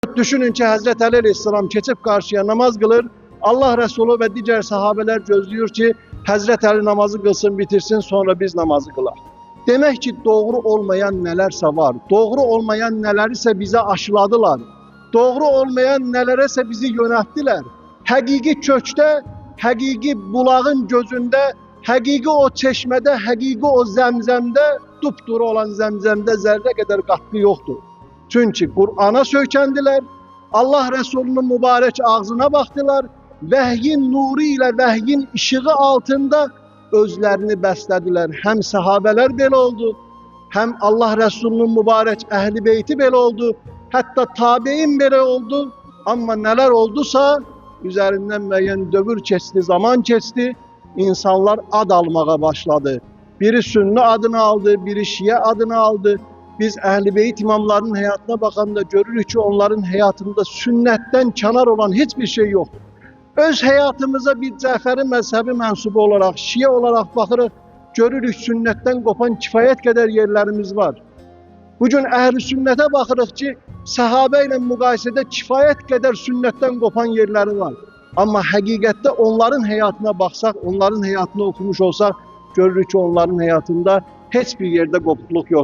Düşünün ki, Həzrət Əli əleyhissalam keçib qarşıya namaz qılır. Allah Resulü və digər sahabələr gözləyir ki, Həzrət Əli namazı qılsın, bitirsin, sonra biz namazı qılaq. Demək ki, doğru olmayan nələrsə var. Doğru olmayan nələrisə bizə aşıladılar. Doğru olmayan nələrəsə bizi yönəltdilər. Həqiqi kökdə, həqiqi bulağın gözündə, həqiqi o çeşmədə, həqiqi o zəmzəmdə, dupduru olan zəmzəmdə zərrə qədər qatqı yoxdur. Çünki Qur'ana söykəndilər, Allah Resulünün mübarək ağzına baxdılar, vəhyin nuru ilə vəhyin işığı altında özlərini bəslədilər. Həm səhabələr belə oldu, həm Allah Resulünün mübarək əhli beyti belə oldu, hətta tabein belə oldu. Amma nələr oldusa, üzərindən müəyyən dövr keçdi, zaman keçdi, insanlar ad almağa başladı. Biri Sünni adını aldı, biri Şiə adını aldı. Biz Əhl-i Beyt imamlarının həyatına baxanda görürük ki, onların həyatında sünnətdən kənar olan heç bir şey yoxdur. Öz həyatımıza bir Cəfəri məzhəbi mənsubu olaraq, Şiə olaraq baxırıq, görürük sünnətdən qopan kifayət qədər yerlərimiz var. Bugün əhl-i sünnətə baxırıq ki, səhabə ilə müqayisədə kifayət qədər sünnətdən qopan yerləri var. Amma həqiqətdə onların həyatına baxsaq, onların həyatını oxumuş olsaq, görürük ki, onların həyatında heç bir yerdə qopukluq yoxdur.